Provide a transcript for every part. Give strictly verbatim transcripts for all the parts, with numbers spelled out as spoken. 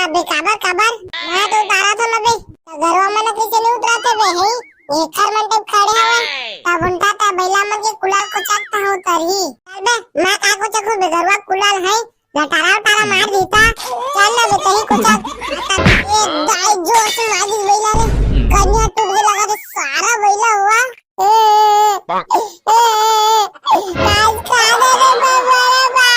अबे काबर, काबर? मैं तो उतारत हों ना बे। त गरवा मन कइसे नहीं उतरत हे बे, हे? एखर मन टाइप खड़े हवय। त बुंठा त बइला मन के कुलाल कोचक त हो उतरही। चल बे, मैं का कोचक हों बे, गरवा कुलाल हे। लटारा उटारा मार दीता। चल ना बे, तही कोचक। ए दाई, जोर से मार दी बइला रे। कनिहा टूट के लगा दे सारा बइला हुआ। ए, ए, ए, ए, आज खा दे रे बबरा बा।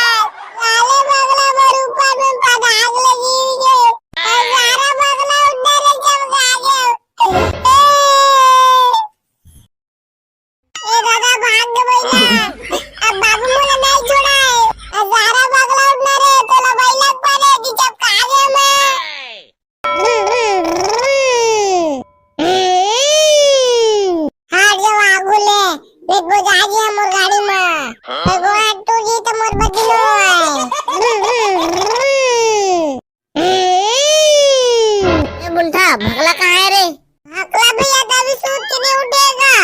साले बगला मोर ऊपर में पधार लगी रे। ए, सारा बगला उधर चमका गया। ए, ए दादा, भाग दे बइला। अब बाबू मोला नहीं छोड़ाए। अब सारा बगला उठना रे, तोला बइला परे कि चपका दे मैं। हट जाओ आगू ले, नहीं तो जा जी हम मोर गाड़ी में। एगो हाथ टूट जी तो मोर बदलो है। ए बुंठा, भकला कहाँ है रे? भकला भैया तो अभी सूत के नहीं उठेगा।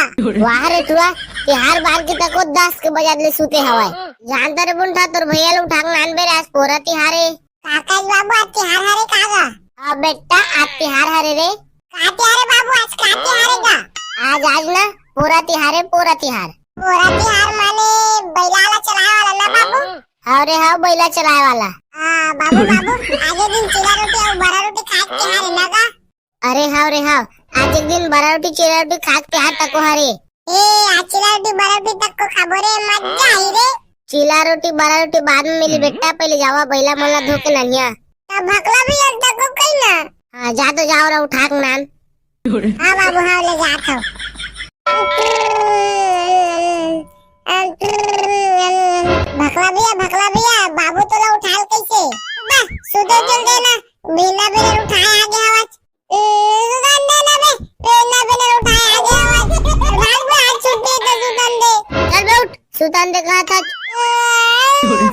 वाह रे टुरा, तिहार बार के तको दस के बजा ले सूते हवय। जानता रे बुंठा, तोर भैया ल उठा के नान बे रे, आज पोरा तिहार है। काका जी बाबू, आज तिहार हरे का गा? हाँ बेटा, आज तिहार हरे रे। का तिहार है बाबू, आज का तिहार है गा? आज, आज ना पोरा तिहार है, पोरा तिहार। पोरा तिहार माने बैला वाला चलाए वाला ना बाबू? हाँ रे, हाँ, बैला चलाए वाला। हाँ, बाबू, बाबू, आज एक दिन चीला रोटी अउ बरा रोटी खाए के तिहार है ना गा? अरे हाँ रे हाँ, आज एक दिन बरा रोटी चीला रोटी खाए के तिहार तको हरे। ए, आज चीला रोटी बरा रोटी तको खाबो रे, मजा आई रे। चीला रोटी बरा रोटी बाद में मिली बेटा, पहले जावा बैला मन ला धो के ननिया। तब भकला भी आज तको कही ना। हाँ, जा तो जाओ रे, उठा के नान। हाँ बाबू, हाँ, ले जात हूँ। भकला भैया, भकला भैया, बाबू तोला उठाल कैसे? बा, सुते चल देना, बिना बिना उठाए आ गया आवाज। ए, सुतन दे ना बे, बिना बिना उठाए आ गया आवाज। भाग बे, आज छुट्टी है तो सुतन दे। चल बे उठ, सुतन दे कहा था। ए,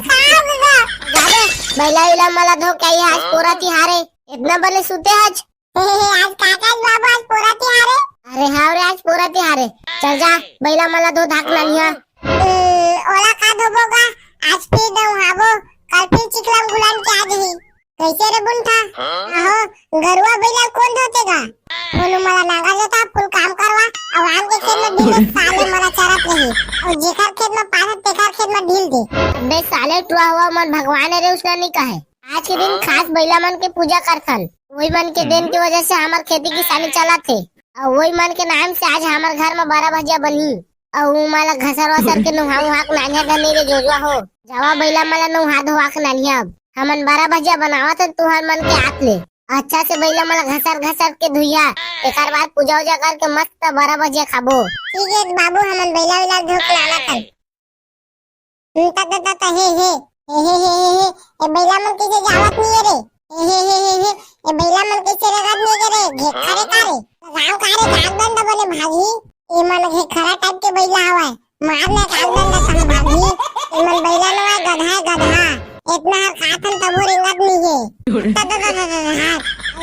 साहब का। जा बे, बैला इला मला धो के आई, आज पोरा तिहारे, इतना बले सुते आज। हे, हे, हे, आज काका जी बाबू आज पोरा तिहार है। अरे हाँ रे, आज पोरा तिहार है। चल जा, बैला मला धो धाक ननिया। ए, ओला का धोबो गा? आज फिर नहाबो, कल फिर चिखला गुलान के आ जही। कैसे रे बुंठा? आहो, गरुआ बैला कौन धोते गा? कोनो मला नांगर जाता, फुल काम करवा, अउ आन के खेत में ढील साले मला चरत रही। अउ जेकर खेत में पानी, तेकर खेत में ढील दे। अबे साले टुआ हुआ मन भगवान है रे, उसने नहीं कहे। आज के दिन खास बैला मन के पूजा करथन। वही मन के देन के वजह से हमर खेती किसानी चलत हे। अउ वही मन के नाम से आज हमर घर म बरा भजिया बनही। अउ उमा ला घसर वसर के नुहा उहा के नानिया धनी रे जोजवा हो। जावा बैला मन ला नुहा धोवा के नानिया अब। हमन बरा भजिया बनावत हन तुहर मन के आत ले। अच्छा से बैला मन ला घसर घसर के धुइया। एकर बाद पूजा उजा करके मस्त बरा भजिया खाबो। ठीक है बाबू, हमन बैला वैला धो के लानत हन। हम्म, ता, ता, ता, ता, हे, हे, हे, हे, हे, हे, हे, ए बैला मन कइसे जावत नहीं है रे? हे, हे, हे, हे, हे, ए बैला मन कइसे रेंगत नहीं है रे? घेखा रे का रे? गाँव का रे, गाँव डंडा बने भागी। ए मन घेखरा टाइप के बैला हवय। मार ले गाँव डंडा तहाँ भागी। ए मन बैला नोहय, गधा है, गधा। इतना हर खात हन तभो रेंगत नहीं है। ता, ता, ता, ता, ता, ता, हाँ। अब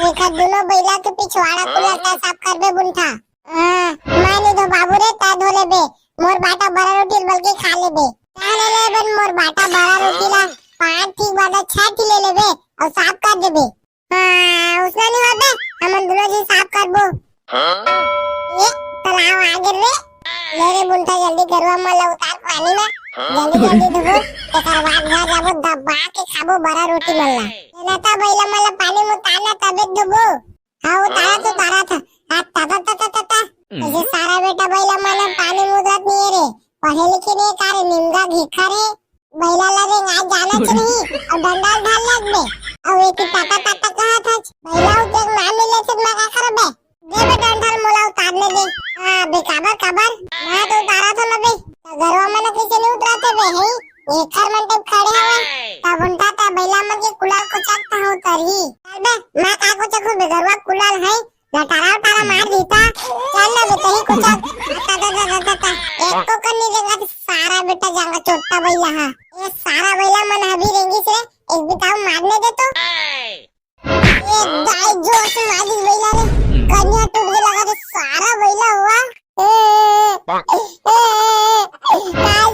एकर दोनों बैला के पिछवाड़ा कुलर ता साफ करबे बुंठा। हाँ, मैं नहीं धो बाबू रे, ता धो लेबे। मोर बाटा बरा रोटी बल के खा लेबे। ता ले ले बन मोर बाटा बरा रोटी ला, पाँच ठीक बाटा छह ठी ले लेबे अउ साफ कर देबे। हाँ, उसना नहीं होबे, हमन दोनों जी साफ करबो। ए, तलाव आ गे रे। ले रे बुंठा, जल्दी गरुआ मन ला उतार पानी में। जल्दी, जल्दी धोबो, तेकर बाद घर जाबो, दबा के खाबो बरा रोटी मन ला। ना ता बैला मन ला पानी में उतार ना, तबे धोबो। हाँ, वो तारा तो तारा था। आ, ता, ता, ता, ता, ता, ता। हम्म। ऐसे सारा बेटा बैला मन पानी मुदत नहीं है रे। पढ़े लिखे नहीं का रे, निमगा घेखा रे। बैला ला रे, आज जाना च नहीं। अउ डंडा ढाल लग बे। अउ एक ही ताता, ताता कहा था। बैला उते एक नाम मिले थे, मैं का करबे? दे बे डंडा मोला उतारने दे। हाँ, बे काबर, काबर? मैं तो उतारा था ना बे। त गरवा मन कइसे नहीं उतरत हे बे, हे? एखर मन टाइप खड़े हवय। त बुंठा त बैला मन के कुलाल कोचक तहाँ उतरही। चल बे, मैं का कोचक हूँ बे, गरवा कुलाल है, लटारा उटारा मार दीता। चल ना बे, तही कोचक। ता, ता, ता, ता, ता, ता। एको कन नहीं रेंगत सारा बेटा जांगा चोट्टा बैला हा। ए सारा बैला मन अभी रेंगिस रे, एक बिताऊ मारने दे तो। ए दाई, जोर से मालिस बैला रे। कनिहा टूट के लगा रे, सारा बैला हुआ। ए, ए, ए, ए, आज